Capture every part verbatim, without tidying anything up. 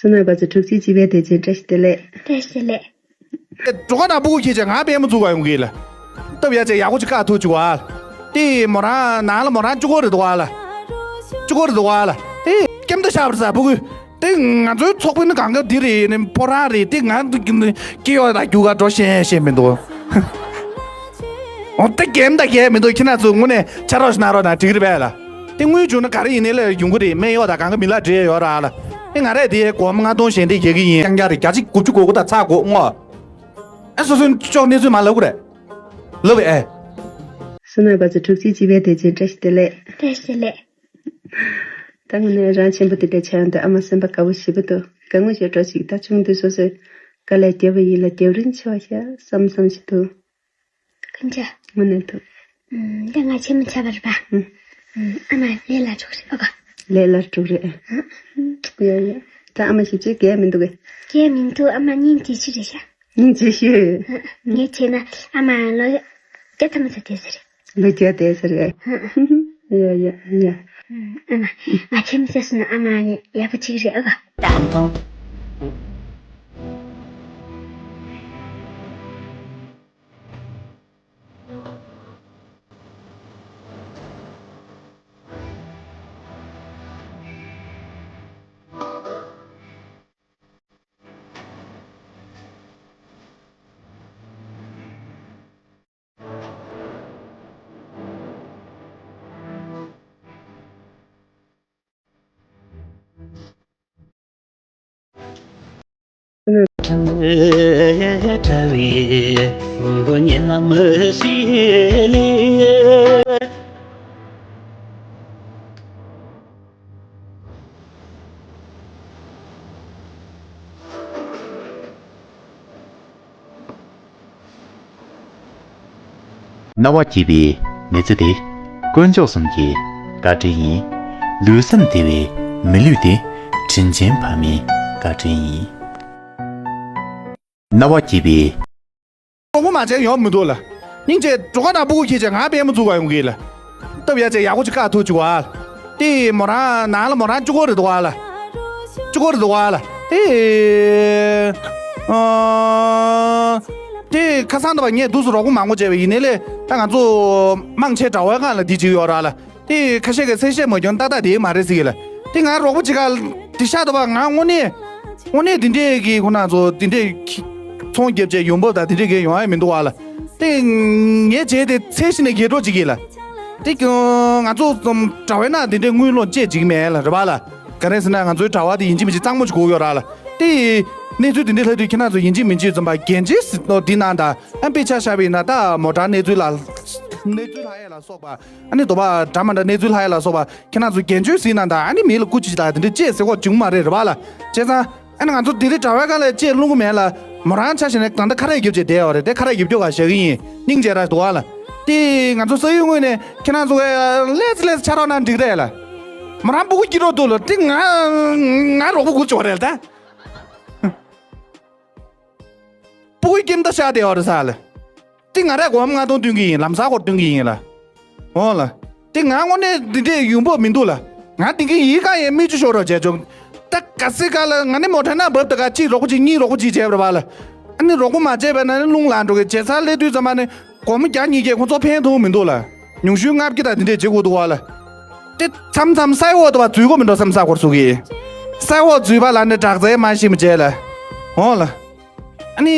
གསུམ་ནས་བར་དུ་དྲུག་ཅུའི་སྤྱི་པའི་དེ་ཅན་བཀྲ་ཤིས་བདེ་ལེགས། བཀྲ་ཤིས་བདེ་ལེགས། འགྲོ་ཁ་དང་སྤུ་གུ་ཁྱེད་ཅག་ང་པད་མ་འཛུགས་པ་ཡོང་གི་ལ། སྟབས་ཡག་ཅིག་ཡག་པོ་ཅིག་བཀག་ཐུབ་བྱུང་བ། དེ་མོ་རང་ནང་ལ་མོ་རང་གཅིག་པོ་རེད་འདུག་བ་ལ། གཅིག་པོ་རེད་འདུག་བ་ལ། དེ་སྐྱེམས་ད་ཤ་བར་ས་སྤུ་གུ། དེ་ང་ཚོའི་ཚོགས་པའི་ནི་གང་ག་འདི་རེད་ནི་ཕོ་རང་རེད་དེ་ང་སྐྱེ་ཡོད་ད་རྒྱུ་ག་འགྲོ་ཤེས་ཤེས་མི་འདུག་འོ་དེ་རྒྱན་ད་རྒྱན་མི་འདུག་ཁྱེད་རང་ཚོ་དངོས་གནས་ཆ་རོགས་ཤིག་གནང་རོགས་གནང་འགྲིག་རེད་པས་ལ། དེ་དངུལ་བྱུང་ན་ག་རེ་ཡིན་ནའི་ལས་ཡོང་གི་རེད། སྨན་གཡོག་དང་གང་ག་མི་ལ་འབྲེལ་ཡོད་ར་ལ། དེ་ང་རས་དེ་སྒོར་མོ་ལྔ་སྟོང་ཞལ་འདེབས་རྒྱག་གི་ཡིན། རྐྱང་རྐྱང་རེད། བརྒྱ་ཆ་དགུ་བཅུ་གོ་དགུ་དང་ཚེག་དགུ་བསྔོ། ཨེ་སོ་སོའི་ཅོག་གནས་ཚུལ་མ་ལབ་དགོས་རེད། ལབ་པས་ཨེ། གསུམ་ནས་བར་དུ་དྲུག་ཅུའི་སྤྱི་པའི་དེ་ཅན་བཀྲ་ཤིས་བདེ་ལེགས། བཀྲ་ཤིས་བདེ་ལེགས། ད་དངོས་གནས་རང་ཆེན་པོ་དེ་འདྲ་ཆགས་ཡོང་དུས་ཨ་མ་སེམས་པ་དགའ་པོ་ཞེ་པོ་འདུག་དགའ་ངོ་ཞེ་སྤྲོ་ཞིག་ད་ཆུང་དུས་སོ་སོའི་དཀའ་ལས་བརྒྱབ་པ་ཡིན་ལ་རྒྱབ་རིན་ཆེ་བ་ཤ་བསམ་བསམ་ཞིག་འདུག་ཀུན་ཅ། དངོས་གནས་འདུག་ཨུམ། ད་ང་ཆེན་མོ་ཆགས་པ་རེད་པ། ཨུམ། ཨུམ། ཨ་མ་ལས་ལ་འགྲོ་གི་རེད་ཨོ་ག་ལས་ལ་འགྲོ་གི་རེད། ཡ་ཡ། ད་ཨ་མ་ཞིག་ཅིག་རྒས་མི་འདུག་གས། རྒས་མི་འདུག་ཨ་མ་སྙིང་རྗེ་ཆེ་རེད་ཤག་སྙིང་རྗེ་ཤོས། ངས་བྱས་ན་ཨ་མ་ལོ་བརྒྱ་ཐམ་པ་ཚོ་བསྡད་ས་རེད། ལོ་བརྒྱ་བསྡད་ས་རེད། ཡ་ཡ་ཡ། ཨ་མ། ང་ཆེན་མོ་ཆགས་སོང་ན་ཨ་མ་ཡག་པོ་བྱེད་ཀྱི་རེད་ཨོ་ག་རྣ་བ་སྐྱིད་པའི་མི་ཚེ་འདི། དཀོན་མཆོག་གསུམ་གྱི་བཀའ་དྲིན་ཡིན། ལུས་སེམས་བདེ་བའི་མི་ལུས་འདི། དྲིན་ཆེན་ཕ་མའི་བཀའ་དྲིན་ཡིན། རྣ་བ་སྐྱིད་པའི། གྲོགས་པོ་མ་བྱས་ཡོང་མི་འདུག་ལ། སྙིང་རྗེ་འགྲོ་ཁ་དང་སྤུ་གུ་ཁྱེད་ཅག་ང་པད་མ་འཛུགས་པ་ཡོང་གི་ལ། སྟབས་ཡག་ཅིག་ཡག་པོ་ཅིག་བཀག་ཐུབ་བྱུང་བ། དེ་མོ་རང་ནང་ལ་མོ་རང་གཅིག་པོ་རེད་འདུག་བ་ལ། གཅིག་པོ་རེད་འདུག་བ་ལ། དེ། ཨ། དེ་ཁ་སང་དུ་བ་ངས་འདུག་སུ་རོགས་པ་མང་པོ་བྱས་པ་ཡིན་ནའི་ལས་ད་ང་ཚོ་མང་ཆེ་གྲྭ་བའི་སྒང་ལ་འདི་བྱེད་ཀྱི་ཡོད་ར་ལ། དེ་ཁ་ཤས་ཀྱིས་གསལ་བཤད་མ་བྱུང་ཏག་ཏག་དེ་མ་རེད་ཟེར་གི་ལ། དེ་ང་རོགས་པ་ཅིག་ག་དེ་ཤ་དུ་བ་ང་དངོས་གནས། དངོས་གནས་དེ་འདྲས་ཀྱི་ཁོ་ན་ཚོ་དེ་འདྲས་ཚོང་རྒྱབ་བྱས་ཡོང་འབབ་དང་དེ་འདྲས་ཀྱི་ཡོང་ཡ་མི་འདུག་བ་ལ། དེ་ངས་བྱས་ཏེ་ཚེ་ཕྱི་ནས་རྒྱས་འགྲོ་ཅིག་གི་ལ། དེ་ང་ཚོ་གྲྭ་བའི་ནང་དེ་འདྲས་དངུལ་ལོ་བཅད་ཅིག་མེད་ལ་རེད་བ་ལ། ག་རེ་ཟེར་ན་ང་ཚོའི་གྲྭ་བ་དེ་ཡིན་གཅིག་མིན་གཅིག་གཙང་མ་ཅིག་དགོས་ཡོད་ར་ལ། དེ་གནས་ཚུལ་དེ་འདྲས་ལྷག་དུས་ཁྱེད་རང་ཚོ་ཡིན་གཅིག་མིན་གཅིག་ཙམ་པ་འགན་ཆེ་ཟིག་འདི་གནང་དང་ཨ་དཔེ་ཆ་བཞག་པ་ཡིན་ན་ད་མོ་ཊ་གནས་ཚུལ་ལ། གནས་ཚུལ་ལྷག་ཡས་ལ་སོགས་པ། ཨ་ནི་དོ་བ་འདྲ་མ་འདྲ་གནས་ཚུལ་ལྷག་ཡས་ལ་སོགས་པ་ཁྱེད་རང་ཚོ་འགན་བཅོལ་ཟིན་ན་ད་ཨ་ནི་མི་ལ་སྐུ་ཅི་ཅི་ད་དེ་འདྲ་བཅད་ཟེར་གོ་བྱུང་མ་རེད་རེད་བ་ལ། བྱས་ཙང་ཨ་ནི་ང་ཚོ་དེ་རིང་གྲྭ་བའི་སྒང་ལ་བཅད་བླུག་གི་མེད་ལ། མོ་རང་ཆ་བཞག་ནས་གང་ལྟར་ཁ་རས་རྒྱབ་བྱས་བསྡད་ཡོད་རེད། དེ་ཁ་རས་རྒྱབ་སྐྱོར་ག་བྱེད་ཀྱི་ཡིན། སྙིང་རྗེ་ར་འདུག་བ་ལ། དེ་ང་ཚོ་ས་ཡུལ་དངོས་ནས་ཁྱེད་རང་ཚོ་ག་ལས་ཙི་ལས་ཙི་ཆ་རོགས་གནང་འགྲིག་རེད་ལ། མོ་རང་སྤུ་གུ་སྐྱིད་རོགས་འདུག་ལ་དེ་ང་ང་རོགས་པ་དགོས་བྱུང་བ་རེད་ད། སྤུ་གུའི་སྐྱེམས་ད་ཤ་དེ་ཡོད་རེད་ས་ལ། དེ་ང་རས་སྒོར་མོ་ལྔ་སྟོང་སྟོན་གྱི་ཡིན། ལམ་སང་ཁོར་སྟོན་གྱི་ཡིན་ལ། འོ་ལ། དེ་ང་དངོས་གནས་འདི་འདྲས་ཡོང་འབབ་མི་འདུག་ལ། ང་དེང་གི་ཡིན་ག་ཡིན་མིག་ཆུ་ཤོར་རོགས་བྱས་བྱུང་། ད་ག་སྲིད་ག་ལ་ང་ནི་མོ་ཊ་ནང་བབས་ད་ག་གཅིག་རོགས་པ་གཅིག་གཉིས་རོགས་པ་གཅིག་བྱས་པ་རེད་བ་ལ། ཨ་ནི་རོགས་པ་མ་བྱས་པ་ན་ནི་རླུང་ལངས་འགྲོ་གི་བྱས་ཚར་སླེབས་དུས་ཙམ་པ་ནི་སྒོར་མོ་བརྒྱ་ཉིས་བརྒྱས་ཁོང་ཚོ་ཕན་ཐོགས་མི་འདུག་ལ། ཉུང་ཤོས་ལྔ་བརྒྱ་དང་དེ་འདྲས་བྱེད་དགོས་འདུག་བ་ལ། དེ་མཚམས་མཚམས་སའི་འོག་ཏུ་བ་འཛུལ་དགོས་མི་འགྲོ་བསམ་ས་སྐོར་ཚུགས་ཀྱི། སའི་འོག་འཛུལ་བ་ལ་ནི་དྲག་རྩལ་མ་ཤེས་མི་བྱས་ལ། འོང་ལ། ཨ་ནི།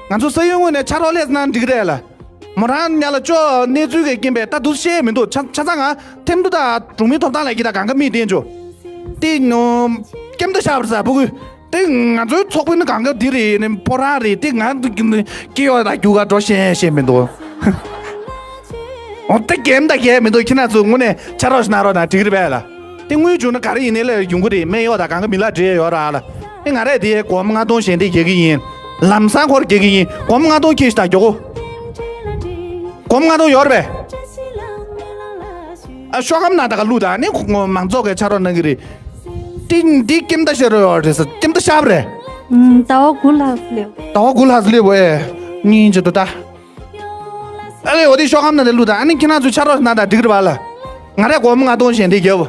ང་ཚོ་ས་ཡུལ་དངོས་ནས་ཆ་རོགས་ལས་གནང་འགྲིག་རེད་ལ། མོ་རང་ཉ་ལ་ཅོ་གནས་ཚུལ་གི་རྐྱེན་པས་ད་དུ་བཤད་མི་འདུག་ཆ་ཆ་ཚང་ང་ཐེམ་དུ་ད་གྲོང་མི་ཐོབ་ཐང་ལས་ཀྱི་ད་གང་ག་མི་བསྟན་ཅོ། དེ་ནོ། སྐྱེམས་ད་ཤ་བར་ས་ཕུ་གུ། དེ་ང་ཚོའི་ཚོགས་པའི་ནི་གང་ག་འདི་རེད་ནི་ཕོ་རང་རེད་དེ་ང་སྐྱེ་ཡོད་ད་རྒྱུ་ག་འགྲོ་ཤེས་ཤེས་མི་འདུག་འོ་དེ་རྒྱན་ད་རྒྱན་མི་འདུག་ཁྱེད་རང་ཚོ་དངོས་གནས་ཆ་རོགས་ཤིག་གནང་རོགས་གནང་འགྲིག་རེད་པས་ལ། དེ་དངུལ་བྱུང་ན་ག་རེ་ཡིན་ནའི་ལས་ཡོང་གི་རེད། སྨན་གཡོག་དང་གང་ག་མི་ལ་འབྲེལ་ཡོད་ར་ལ། དེ་ང་རས་དེ་སྒོར་མོ་ལྔ་སྟོང་ཞལ་འདེབས་རྒྱག་གི་ཡིན། ལམ་སང་ཁོར་རྒྱག་གི་ཡིན། སྒོར་མོ་ལྔ་སྟོང་ཁྱེར་ཤིག་དང་མགྱོགས་གོ། སྒོར་མོ་ལྔ་སྟོང་ཡོད་རེད་པས། ཨ་ཤོག་སྒམ་ནང་ད་ག་བླུགས་དང་ནི་མང་ཚོགས་ཀྱི་ཆ་རོགས་གནང་གི་རེད། དེ་འདི་སྐྱེམས་ད་ཤ་རོགས་ཡོད་རེད་ས་སྐྱེམས་ད་ཤ་བ་རེད། ཟླ་བ་དགུ་ལྷག་སླེབས། ཟླ་བ་དགུ་ལྷག་སླེབས་བས། གཉིས་ཅི་འདུག་ད། ཨ་ལས་འོ་དེ་ཤོག་སྒམ་ནང་དེ་བླུགས་དང་ཨ་ནི་ཁྱེད་རང་ཚོས་ཆ་རོགས་གནང་དང་འགྲིག་གི་རེད་པ་ལ། ང་རས་སྒོར་མོ་ལྔ་སྟོང་ཞལ་འདེབས་རྒྱབ།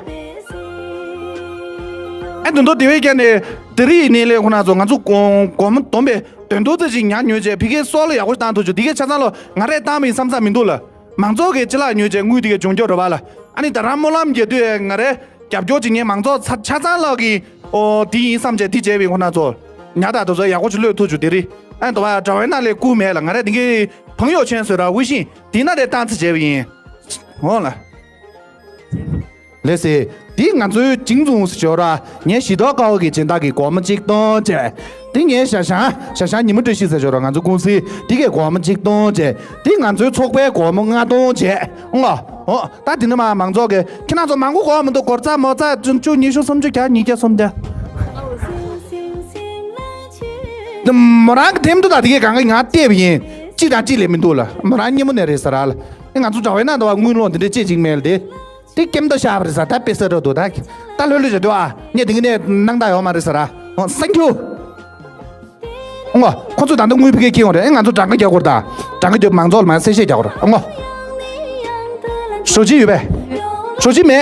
ཨ་དེ་ཚོ་དེ་བས་ཀྱང་ནི། དེ་རིང་ནས་ལས་ཁོ་ན་ཚོ་ང་ཚོ་སྒོར་མོ་བསྡོམས་པས་དོན་དུ་ཙམ་ཞིག་ཉར་ཉོས་བྱས་ཕ་གིའི་སྲོག་ལ་ཡག་པོ་བཏང་ཐུབ་བྱུང་། དེ་གའི་ཆ་ཚང་ལོ་ང་རས་བཏང་མིན་བསམ་ས་མི་འདུག་ལ། མང་ཚོགས་ཀྱི་ཅི་ལག་ཉོས་བྱས་དངུལ་དེ་གའི་འབྱུང་འགྱོ་རེད་བ་ལ། ཨ་ནི་ད་རང་སྨོན་ལམ་རྒྱག་དུས་ང་རས་རྒྱབ་སྐྱོར་བྱེད་མཁན་མང་ཚོགས་ཆ་ཆ་ཚང་ལག་གི་ཨོ་དེ་ཡིན་བསམ་བྱས་དེ་བྱས་པའི་ཁོ་ན་ཚོ་ཉར་ད་དུ་ཚོ་ཡག་པོ་ཞིག་བློས་ཐུབ་བྱུང་། དེ་རིང་ཨ་ནི་དུ་བ་དྲ་བའི་ནང་ལས་བསྐུར་མེད་ལ། ང་རས་དེ་གའི་朋友圈ཟེར་ར་微信དེ་ན་རས་བཏང་ཚེ་བྱས་པ་ཡིན། འོང་ལ། ལགས་སེ། འདི་ང་ཚོའི་ཇིང་ཙུང་ཟེར་ཞོར་ར་ངའི་ཞི་ཏོག་ཀའོ་གི་སྦྱིན་བདག་གི་སྒོར་མོ་གཅིག་སྟོང་བྱས། འདི་ངའི་ཞ་ཞང་ཞ་ཞང་ཉི་མ་བཀྲ་ཤིས་ཟེར་ཞོར་ར་ང་ཚོ་ཀུང་སི་འདི་གའི་སྒོར་མོ་གཅིག་སྟོང་བྱས། འདི་ང་ཚོའི་ཚོགས་པའི་སྒོར་མོ་ལྔ་སྟོང་བྱས། ཨོ་ཨོ་ད་འདི་ནི་མ་མང་ཚོགས་ཀྱི་ཁྱེད་རང་ཚོ་མང་པོ་དགོས་མི་འདུག་སྒོར་རྩ་མོ་རྩ་བཅུ་བཅུ་ཉི་ཤུ་སུམ་ཅུ་བརྒྱ་ཉིས་བརྒྱ་སུམ་བརྒྱ། འདི་མོ་རང་གི་འཐེམ་དུ་ད་འདི་གའི་གང་གི་ང་བལྟས་པ་ཡིན། གཅིག་དང་གཅིག་ལས་མི་འདུག་ལ་མོ་རང་སྙེ་མོ་ནས་རེད་ཟེར་ར་ལ། ཨེ་ང་ཚོ་དྲ་བའི་ནང་དུ་བ་དངུལ་ལོག་འདི་འདྲའི་ཅི་ཅིག་མེད་ལ་དེ། དེ་ཀེམ་ཏོ་ཤ་བ་རེད་ས་ད་དཔེ་ས་རོ་དུ་ད། ད་ལྷོད་ལྷོད་བྱ་དུ་ཨ་ངས་དེ་གི་ནས་སྣང་དག་ཡོད་མ་རེད་ས་ར། ཨོ་སེང་ཁྱུ། ཨོ་ཁོ་ཚོ་ད་ལྟ་དངུལ་ཕ་གིར་ཁྱེར་ཡོང་རེད། ཨེ་ང་ཚོ་གྲངས་ཀ་རྒྱག་དགོས་རེད་ད། གྲངས་ཀ་རྒྱབ་མང་ཚོགས་ལ་མ་གསལ་བཤད་རྒྱག་དགོས་རེད་ཨོ། ཞོ་ཅི་ཡོད་པས། ཞོ་ཅི་མེད།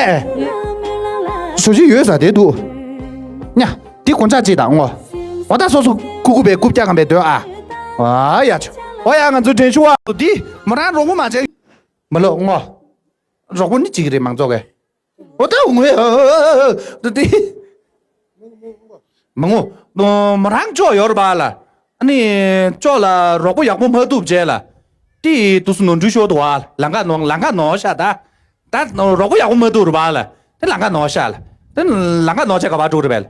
ཞོ་ཅི་ཡོད་ས་དེ་འདུག་ཉ། དེ་གོང་ཆག་ཅིག་དང་ཨོ། འོ་ད་སོ་སོ་ཁུ་ཁུ་པའི་རྐུབ་བཀྱག་གམ་པའི་འདོད་ཨ། ཨ་ཡ་ཆོ། ཨོ་ཡ་ང་ཚོ་དྲན་ཤུ་བ་འདི་མོ་རང་རོགས་པོ་མ་བྱས། མ་ལོ་ངོ་། རོགས་པོ་ནི་གཅིག་རེད་མང་ཚོགས་ཀྱི། ཨོ་ད་ངོས་ཨ་ཨ་ཨ་ཨ་ཨ་ཏི། མ་ངོ་། མོ་རང་ཅོག་ཡོད་རེད་པ་ལ། ཨ་ནི་ཅོག་ལ་རོགས་པོ་ཡག་པོ་མ་ཐུབ་རྗེས་ལ། ཏི་དུ་སུ་ནོར་འཁྲུལ་ཤོར་འདུག་བ་ལང་ཀ་ནོར་ལང་ཀ་ནོར་ཤ་ད། ད་རོགས་པོ་ཡག་པོ་མ་ཐུབ་རེད་པ་ལ། ཏི་ལང་ཀ་ནོར་ཤ་ལ། ཏི་ལང་ཀ་ནོར་ཆ་ག་པར་འགྲོ་རེད་པས་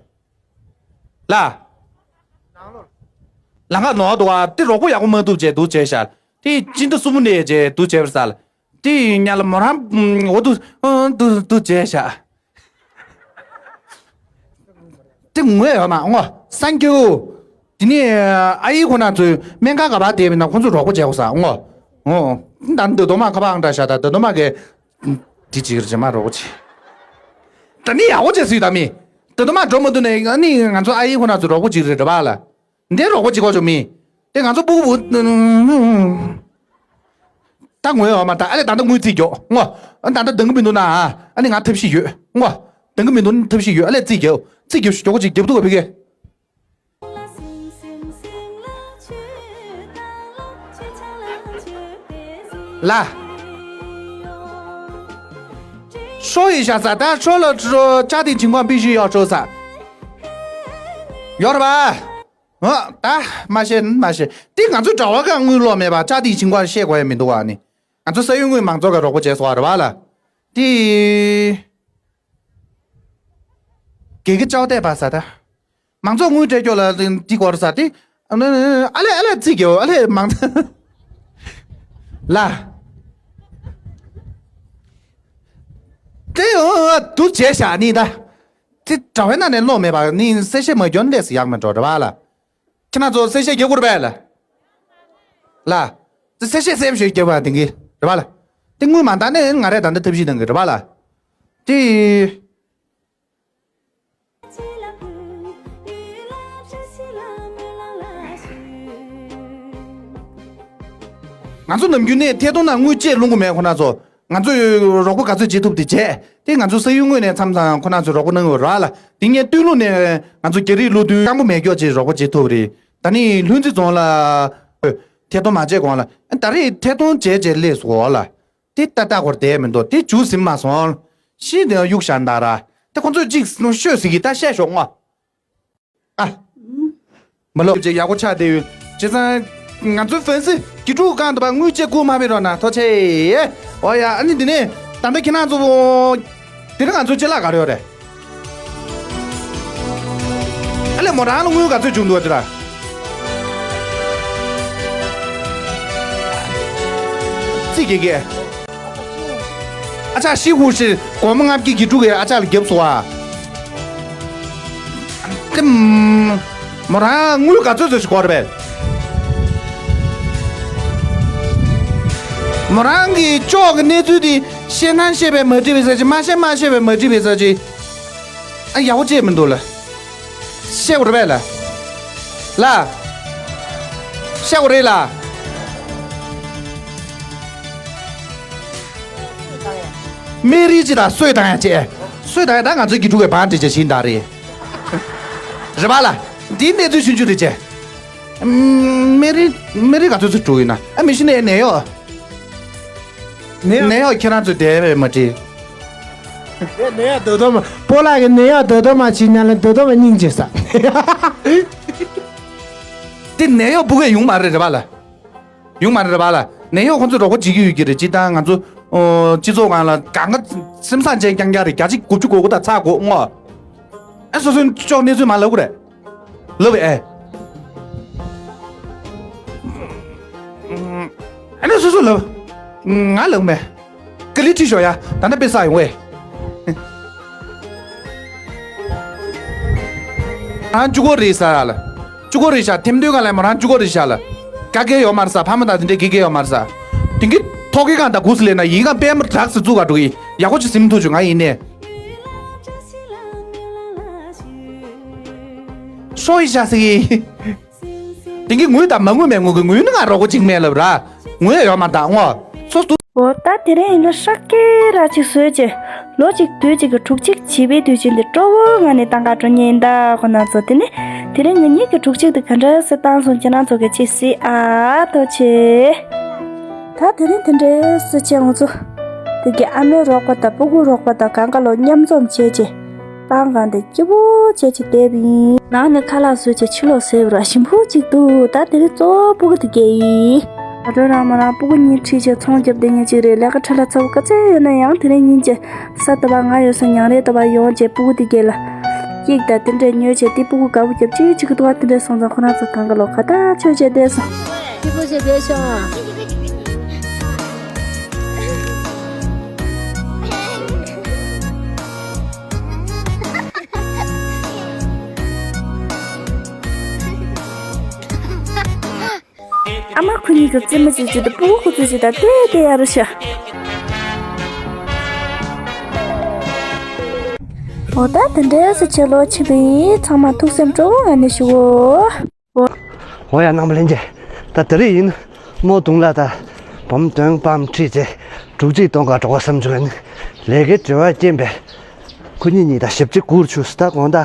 ལ། ལ། ལང་ཀ་ནོར་འདུག་བ་ཏི་རོགས་པོ་ཡག་པོ་མ་ཐུབ་རྗེས་འདུག་བྱས་ཤ་ལ། ཏི་ཅི་འདི་སུ་མུ་ནས་རྗེས་འདུག་བྱས་པར་ས་ལ། དེ་ཡིན་ཉ་ལ་མོ་རང་འོ་དུ་དུ་དུ་བྱས་ཤག་དེ་ངོས་ཡོད་མ་ངོ་སང་ཁྱུ། དེ་ནས་ཨ་ཡི་ཁོ་ན་ཚོས་སྨན་ཁང་ག་པར་བསྡད་པ་ཡིན་ན་ཁོ་ཚོས་རོགས་པ་བྱས་དགོས་ས་ངོ་། ངོ་། ད་འདི་དོ་མ་ཁ་པར་ཨང་འདྲ་ཤག་ད་འདི་དོ་མ་གས་དེ་ཅིག་རེད་མ་རོགས་པ་བྱས། ད་ནི་ཡག་པོ་བྱས་སུས་ད་མི། འདི་དོ་མ་འགྲོ་མ་ཐུབ་ནས་ཨ་ནི་ང་ཚོ་ཨ་ཡི་ཁོ་ན་ཚོས་རོགས་པ་བྱས་རེད་རེད་པ་ལ། འདི་རོགས་པ་བྱེད་དགོས་བྱུང་མི། དེ་ང་ཚོ་སྤུ་གུ་བུ། ད་ངོས་ཡོད་མ་ད་ཨ་ལས་ད་ལྟ་དངུལ་རྩིས་རྒྱོག་ངོ་། ཨ་ད་ལྟ་འདང་གི་མི་འདུག་ན་ཨ་ནི་ང་ཐབས་ཤེས་ཡོད་ངོ་། འདང་གི་མི་འདུག་ན་ཐབས་ཤེས་ཡོད་ཨ་ལས་རྩིས་རྒྱོག་རྩིས་རྒྱོག་ཞུ་རྒྱོག་ཅིག་རྒྱབ་ཐུབ་པ་བི་གེ། ལ། ཧྲོ་ཡི་ཤ་ས་ད་ཧྲོ་ལ་ཧྲོ་ཅ་དེ་ཆིང་ཀོང་པི་ཤི་ཡོད་ཧྲོ་ས། ཡོད་རེད་པ། ཨ། ད་མ་ཤེས་མ་ཤེས་དེ་ང་ཚོ་གྲྭ་བ་གང་དངུལ་ལོག་མེད་པ་ཅག་དེའི་ཞིང་ཁར་བཤད་དགོས་ཡ་མི་འདུག་ཨ་ནི། ང་ཚོ་ས་ཡུལ་དངུལ་མང་ཚོགས་ཀྱི་རོགས་པ་བྱས་སོང་བ་རེད་བ་ལ། དེ། དགེ་རྒན་ཅག་བལྟས་པ་ས་ད། མང་ཚོགས་དངུལ་སྤྲད་སྐྱོ་ལ་དེ་གོ་རེད་ས་དེ། ཨ་ལེ་ཨ་ལེ་རྩིས་རྒྱོ་ཨ་ལེ་མང་། ལ། དེ་འོ་འདུག་བྱས་བཞག་ནི་ད། དེ་གྲྭ་བའི་ནང་ནས་ལོག་མེད་པ་ནི་གསལ་བཤད་མ་བརྒྱབ་ན་ལས་སུ་ཡག་མེད་འགྲོ་རེད་བ་ལ། ཁྱེད་རང་ཚོ་གསལ་བཤད་རྒྱག་དགོས་རེད་པས་ལ། ལ། དེ་གསལ་བཤད་གསལ་བཤད་རྒྱག་པ་དེང་གི་རེད་བ་ལ། དེ་དངུལ་མ་འདང་ནས་ང་རས་ད་འདི་ཐབས་ཤེས་གནང་གི་རེད་བ་ལ། དེ། ང་ཚོ་ནམ་རྒྱུན་ནས་ཐད་གཏོང་ནང་དངུལ་ཅེས་སློང་གི་མེད་ཁོ་ན་ཚོ། ང་ཚོས་རོགས་པ་ག་ཚོད་བྱེད་ཐུབ་དེ་བྱས། དེ་ང་ཚོ་ས་ཡུལ་དངོས་ནས་མཚམས་མཚམས་ཁོ་ན་ཚོས་རོགས་པ་གནང་ཡོད་ར་ལ། དེ་ངས་སྟོད་ལུང་ནས་ང་ཚོ་རྒྱ་རིགས་སློབ་ཐོན་སྐམ་པོ་མེད་སྐྱོ་ཅེས་རོགས་པ་བྱེད་ཐུབ་རེད། ད་ནི་ལྷུན་རྩེ་རྫོང་ལ། ཐད་གཏོང་མ་བྱས་གོང་ལ། ད་རེས་ཐད་གཏོང་བྱས་བྱས་སླེབས་སོང་ལ། དེ་ལྟ་ལྟ་སྐོར་བསྡད་མི་འདུག་དེ་འཇུ་ཟིན་མ་སོང་། ཤི་དེ་གཡུག་བཞག་འདུག་ར། དེ་ཁོ་ཚོས་གཅིག་ཤོད་ཟིག་གི་ད་བཤད་ཤོག་ངོ་། ཨ། མ་ལོ་ཅེ་ཡག་པོ་ཆགས་བསྡད་ཡོད། བྱས་ཙང་། ང་ཚོའི་ཧྥན་སི་དགེ་ཕྲུག་གང་འདུག་པ་དངུལ་ཅེ་བསྐུར་མ་བྱེད་རོགས་གནང་ཐུགས་རྗེ་ཆེ། ཨོ་ཡ་ཨ་ནི་འདི་ནས་ད་ལྟ་ཁྱེད་རང་ཚོ། དེ་རིང་ང་ཚོའི་ཅ་ལག་ག་རེ་ཡོད་རེད། ཨ་ལས་མོ་རང་ལ་དངུལ་ག་ཚོད་བྱུང་འདུག་ཨ་ཅི་ར། ཙི་གེ་གེ། ཨ་ཅག་ཤི་ཧུ་ཤི་སྒོར་མོ་ལྔ་བརྒྱ་གི་དྲུག་གི་ཨ་ཅག་ལ་བརྒྱབ་སོང་བ། ཏེ། མོ་རང་དངུལ་ག་ཚོད་ཚོད་ཞིག་དགོས་རེད་པས། མོ་རང་གི་ཅོག་གི་གནས་ཚུལ་དེ་བཤད་ན་བཤད་པས་མ་འགྲིག་པའི་ས་ཅིག་མ་བཤད་མ་བཤད་པས་མ་འགྲིག་པའི་ས་ཅིག་ཨ་ཡག་པོ་བྱས་མི་འདུག་ལ། བཤད་དགོས་རེད་པས་ལ། ལ། བཤད་དགོས་རེད་ལ། སྨན་རིལ་ཅིག་དང་གསོས་བཏང་ཡ་བྱས། གསོས་བཏང་ཡ་ད་ང་ཚོའི་དགེ་ཕྲུག་གི་བང་སྒྲིག་བྱ་བཞིན་དག་རེད། རེད་པ་ལ། འདིའི་གནས་ཚུལ་ཆུང་ཆུང་རེད་ཅེ། ཨམ། སྨན་རིན། སྨན་རིན་ག་ཚོད་ཚོད་འགྲོ་ཡོད་ན། ཨ། མི་ཤི་ནས་ནད་གཡོག་ནད་གཡོག་ནད་གཡོག་ཁྱེད་རང་ཚོས་བསྡད་པས་མ་བྲིས། དེ་ནད་གཡོག་དོ་དོ་མ། སྤོ་ལགས་ཀྱི་ནད་གཡོག་དོ་དོ་མ་བྱེད་ཉན་ལ་དོ་དོ་མ་སྙིང་རྗེ་ས། དེ་ནད་གཡོག་སྤུ་གས་ཡོང་མ་རེད། རེད་པ་ལ། ཡོང་མ་རེད། རེད་པ་ལ། ནད་གཡོག་ཁོང་ཚོས་རོགས་པ་བྱེད་ཀྱི་ཡོད་ཀྱི་རེད། སྤྱིར་བཏང་ང་ཚོ། ཨོ། སྤྱི་ཚོགས་སྒང་ལ་གང་ག་སེམས་བཟང་ཅན་རྐྱང་རྐྱང་རེད། བརྒྱ་ཆ་དགུ་བཅུ་གོ་དགུ་དང་ཚེག་དགུ་ངོ་། ཨ། སོ་སོའི་ཅོག་གནས་ཚུལ་མ་ལབ་དགོས་རེད། ལབ་པས་ཨེ། ཨ་ནི་སོ་སོ་ལབ། ང་ལབ་མེད། ཀ་ལི་ཁྲིད་ཤོག་ཡ། ད་ནི་དཔེ་བསགས་ཡོང་བས། རང་གཅིག་པོ་རེད་ས་ལ། གཅིག་པོ་རེད་ཤག་ཐེམ་དུས་གང་ལ་མོ་རང་གཅིག་པོ་རེད་ཤག་ལ། ཀ་ཀའི་ཡོད་མ་རེད་ས། ཕ་མ་དང་དེ་འདྲའི་དགེ་རྒན་ཡོད་མ་རེད་ས། དེང་གི་ཐོག་གི་གང་དང་གུ་སི་ལས་ན་ཡིན་གང་པད་མ་དྲག་སི་བཙུགས་ག་འགྲོ་གི། ཡག་པོ་ཅིག་སིམ་ཐུབ་བྱུང་། ང་ཡིན་ནས། ཤོ་ཡི་ཤ་སི་གི། དེང་གི་ངུས་དང་མ་ངུས་མེད། ངུ་གི་ངུས་ནི་ང་རོགས་པ་ཅིག་མེད་ལབ་ར། ངུས་ཡོད་མ་དང་ངོ་། སོ་སྟུ། འོ་ད་དེ་རིང་ཡིན་ན་ཧྲག་གེ་ར་ཅིག་བཟོས་རྗེས། ལོ་གཅིག་དུས་གཅིག་གི་དྲུག་གཅིག་བྱིས་པའི་དུས་ཆེན་དེ་སྤྲོ་བོ་ངང་ནས་གཏང་ག་འགྲོ་མཁན་ཡིན་ད། ཁོ་ན་ཚོ་དེ་ནི་དེ་རིང་ང་གཉིས་ཀྱི་དྲུག་གཅིག་དེ་ག་འདྲ་སེ་བཏང་སོང་། ཁྱེད་རང་ཚོ་གི་ཅིག་གཟིགས་ཨ། ཐུགས་རྗེ་ཆེ། ད་དེ་རིང་དེ་འདྲའི་སེ་ཆེ་ང་ཚོ་དེ་གི་ཨ་མའི་རོགས་པ་དང་སྤུ་གུ་རོགས་པ་དང་གང་ག་ལོ་མཉམ་འཛོམས་བྱས་རྗེས། པང་གང་དེ་སྐྱིད་པོ་བྱས་ཅིག་བསྡད་པ་ཡིན། ནང་ནས་ཁ་ལག་བཟོས་བྱས་ཕྱི་ལོགས་ཟེར་བ་ར་ཞིམ་པོ་ཅིག་འདུག་ད་དེ་རིང་གཙོ་བོ་སྤུ་གུ་དེ་གས་ཡིན། ད་དྲོ་རང་མོ་རང་སྤུ་གུ་གཉིས་ཁྲིད་བྱས་ཚོང་རྒྱབ་བསྡད་མཁན་ཅིག་རེད། ལས་ཀ་ཁྲ་ལ་ཚ་བོ་ག་ཚད་ཡོད་ན་ཡང་དེ་རིང་ཉིན་གྱི་ས་ད་བ་ང་ཡོད་ས་ཉང་རེ་ད་བ་ཡོང་བྱས་སྤུ་གུ་དེ་གས་ལ་སྐྱིད་ད་དེ་འདྲས་ཉོས་བྱས་དེ་སྤུ་གུ་དགའ་བོ་རྒྱབ་ཅིག་ཅིག་གི་འདུག་བ། དེ་འདྲས་སོང་ཙང་ཁོ་རང་ཚོ་གང་ག་ལོ་ཁ་ཏ་ཆོས་བྱས་བསྡད་སོང་། སྐྱིད་པོ་བྱས་བསྡད་ཤོག་ཨ་མ་ཁོ་གཉིས་ཀྱི་རྩེད་མོ་བྱེད་ཀྱི་འདུག་སྤུ་གུ་ཁོ་ཚོས་ཅི་ད་བལྟས་བལྟས་ཡ་རུ་ཤ། འོ་ད་དེ་འདྲས་སུ་བྱེད་ལོ་ཆེ་བས་ཚང་མ་ཐུགས་སེམས་སྤྲོ་བོ་ངང་ནས་ཞུའོ། འོ་ཡ་རྣམ་པ་ལྷན་རྒྱས། ད་དེ་རིང་ཡིན་རྨོ་དུང་ལ་ད་བུམ་སྟོན་པའམ་ཁྲིད་ཚེ་དྲུག་གཅིག་སྟོང་ག་འགྲོ་བ་བསམ་བྱུང་ནི་ལས་ཀའི་བྲེལ་བ་རྐྱེན་པས། ཁོ་གཉིས་གཉིས་དང་ཞབས་ཕྱི་སྒུར་ཆུ་ད་དགོང་དག་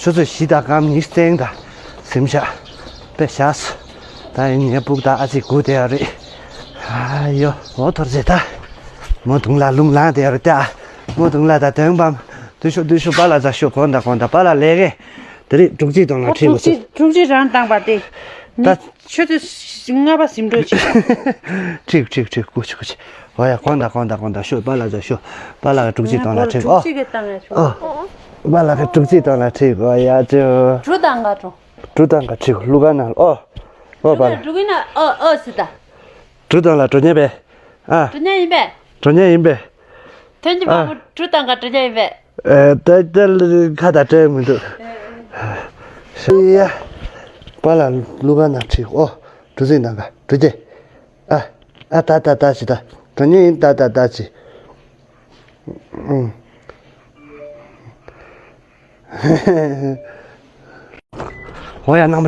ཆུ་ཚོད་བཞི་དང་སྐར་མ་ཉི་ཤུ་སྟེང་དང་ཟིམ་ཤག་པས་བཞག་སོ། ད་ཡིན་ངའི་སྤུག་དག་ཨ་ཙི་སྒུག་བསྡད་ཡོད་རེད། ཨ་ཡོ་འོ་ཐོར་ཚེ་ད་རྨོ་དུང་ལ་རླུང་ལངས་བསྡད་ཡོད་རེད་ད། རྨོ་དུང་ལ་ད་སྟོན་པའམ་དུ་ཤོ་དུ་ཤོ་པ་ལ་ཛ་ཤོ་དགོང་དག་དགོང་དག་པ་ལ་ལས་ཀའི་དེ་རིང་དྲུག་གཅིག་སྟོང་ལ་ཁྲིད་དགོས་སོ། དྲུག་གཅིག་རང་བཏང་པ་དེ། ད། ཆུ་ཚོད་ལྔ་པ་ཟིན་འགྲོ་ཆེ། ཁྲིག་ཁྲིག་ཁྲིག་ཀུ་ཆུ་ཀུ་ཆུ། འོ་ཡ་གོང་དང་གོང་དང་གོང་དང་ཤོ་པ་ལ་ཛ་ཤོ། པ་ལ་དྲུག་གཅིག་སྟོང་ལ་ཁྲིག་ཨོ། དྲུག་གཅིག་གི་སྟོང་ལ་ཁྲིག་ཨོ། པ་ལ་དྲུག་གཅིག་སྟོང་ལ་ཁྲིག་ཨོ་ཡ་ཅོ། གྲུ་དང་ག་གྲུ། གྲུ་དང་ག་ཁྲིག་ལུ་ག་ན་ཨོ། ཨོ་པ་ལ། གྲུ་གི་ན་ཨོ་ཨོ་སི་ད། གྲུ་དང་ལ་གྲུ་ཉེ་པེ། ཨ། གྲུ་ཉེ་ཡིན་པེ། གྲུ་ཉེ་ཡིན་པེ། ཐོན་གྱི་ཨ། མ་མོ་གྲུ་དང་ག་གྲུ་ཉེ་ཡིན་པེ། ཨེ། ད་ད་ཁ་ད་སྤྲད་མི་འདུག་ཤི་ཡ། པ་ལ་ལུ་ག་ན་ཁྲིག་ཨོ། གྲུ་གཟིངས་ནང་ག་གྲུ་རྒྱས། ཨ། ཨ་ད་ད་ད་ཅི་ད། གྲུ་ཉེ་ཡིན་ད་ད་ད་ཅི། ཨུམ། འོ་ཡ་རྣམ་པ།